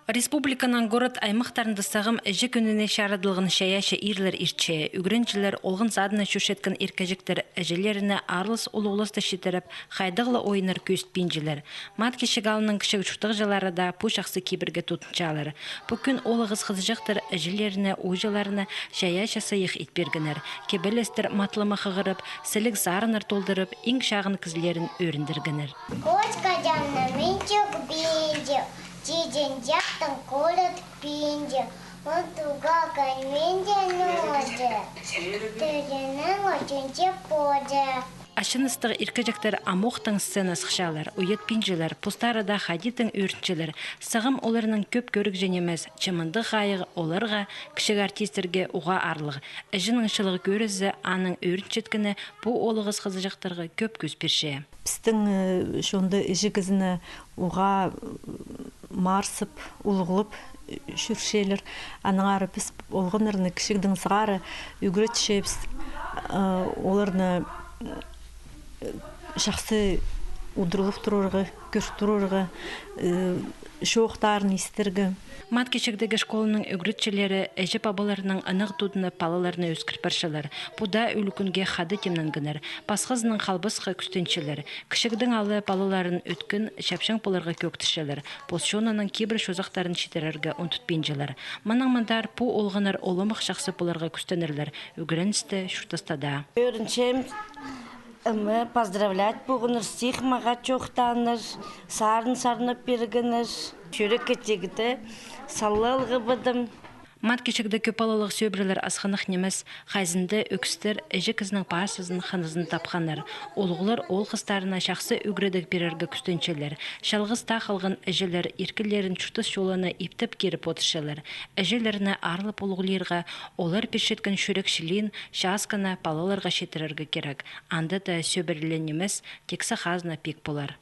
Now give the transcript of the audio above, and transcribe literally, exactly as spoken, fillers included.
Республиканың город-аймахтарында сағам іҷе кӱніне чарыдылған чайаачы ирлер иртче. Ӱгренҷілер, олған садына чӧрчеткен иркеҷектер іҷелеріне аралас улуғласты читіріп, хайдағ ла ойыннар кӧзітпинчелер. Мат Кічіг аалның кічіг чуртағҷылары даа пу чахсы кибірге тудынчалар. Пу кӱн оолағас хызыҷахтар іҷелеріне, ууҷаларына чайаачы сыйых ит пиргеннер. Кибелістер матлама хығырып, сіліг сарыннар толдырып, иң чағын кізілерін ӧріндіргеннер. Кочкаҷаңны мин чӧкпинчем, чиҷен-чаптың кӧрітпинчем, мин туғаа кӧнминчем нозы, тӧрееннің ӱчӱнҷі позы. Ачыныстығ иркеҷектер амохтаң сценаа сыхчалар, уятпинчалар, постары даа хайди-да ӧрінчелер. Сағам оларның кӧп кӧрігҷең нимес, че мындағ хайығ оларға, кічіг артистерге, уғаа аарлығ. Іҷенің чылығ кӧрізі, аның ӧрінчеткені пу оолағас хызыҷахтарға кӧп кӱс пирче. Пістің, э, чонда іҷе кізіні уғаа, м, марсып, улуғлап, э, чӧрчелер. Аннаңар піс олғаннарны кічігдең сығара ӱгретчебіс, э, оларны, э, чахсы удурлап турарға, кӧр турарға, э, чоохтарын истерге. Мат Кічігдегі школаның ӱгретчілері іҷе-пабаларның ынағ тудынып, палаларны ӧскір парчалар. Пу даа ӱлӱкӱнге хада тимненгеннер. Пасхазынаң халбасха кӱстенчелер. Кічігдең ала палаларын ӧткін, чапчаң поларға кӧӧктірчелер. Пос чонының кибір чозахтарын читірерге ундутпинчалар. Мынаң мындар пу олғаннар уламох чахсы поларға кӱстенерлер ӱгреністе, чуртаста даа. Ӧрінчем, м, поздравлять полғаннар, стих мағаа чоохтааннар, сарын сарнап пиргеннер. Чӱрекке тигді, саллалғы бадым. Мат Кічігде кӧп палалығ сӧбірелер асхынах нимес. Хайзында ӧкістер іҷе кізінің пазызын, хынызын тапханнар. Улуғлар оол-хыстарына чахсы ӱгредіг пирерге кӱстенчелер. Чалғыс таа халған іҷелер иркелерін чуртас чолына иптеп киріп одырчалар. Іҷелерні аарлап улуғлирға, олар пирчеткен чӱрек чылиин чааскана палаларға читірерге кирек. Анда даа сӧбірелең нимес, тиксі хазна пик полар.